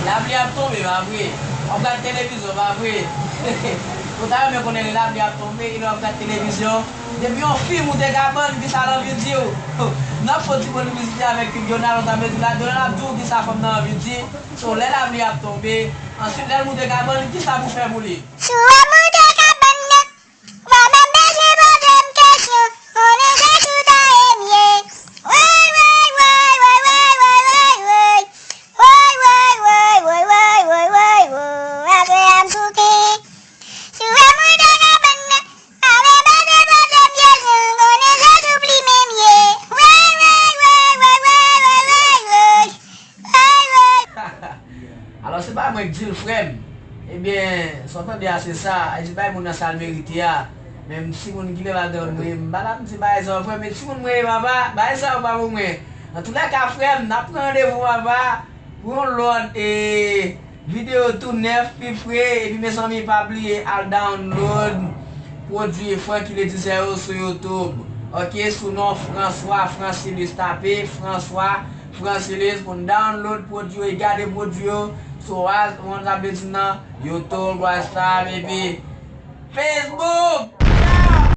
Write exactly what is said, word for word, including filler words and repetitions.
Lapli ap tonbe, pa vre? W ap gad televizyon, pa vre? Ou ta renmen konnen lè lapli ap tonbe, e lè w ap gad televizyon. Depi yon fim ou te ka ban l, kisa l anvi di w? N ap fè yon ti pòz piblisite avèk Donald, ou ta vle di la, Donald ap di w kisa fanm nan anvi di. So, lè lapli ap tonbe, answit, lè l moute kabann, kisa pou fè pou li? Si w ap moute kabann nan, w ap bezwen poze m kesyon, konnen se sou tayè m ye. Woy, woy, woy, woy, woy, woy, woy, woy. Woy, woy, woy, woy, woy, woy, woy, woy. Apre a m souke. Si w ap moute kabann nan, w ap bezwen poze m kesyon, konnen se sou plimen m ye. Woy, woy, woy, woy, woy, woy, woy, woy. Woy, woy. Alò, se pa mwen k di l, frè m. Ebyen, sa w tande a, se sa. Ay di bay moun nan sa l merite a. Men m, timoun ki leve al dèyè m, m pa t ap di bagay sa yo, frè m. Men timoun mwen ye, papa, bagay sa yo pa pou mwen. Antoulèka, frè m, n ap pran randevou, papa, pou yon lòt, e, videyo tou nèf, pi fre. Epi, mezanmi, pa bliye al download pwodui Francky Le Dizè yo sou YouTube. Ok, sou non François Francilus, tape François Francilus pou n download pwodui yo, e gade pwodui yo sou Raz, mwen t ap di nan YouTube, WhatsApp, epi Facebook.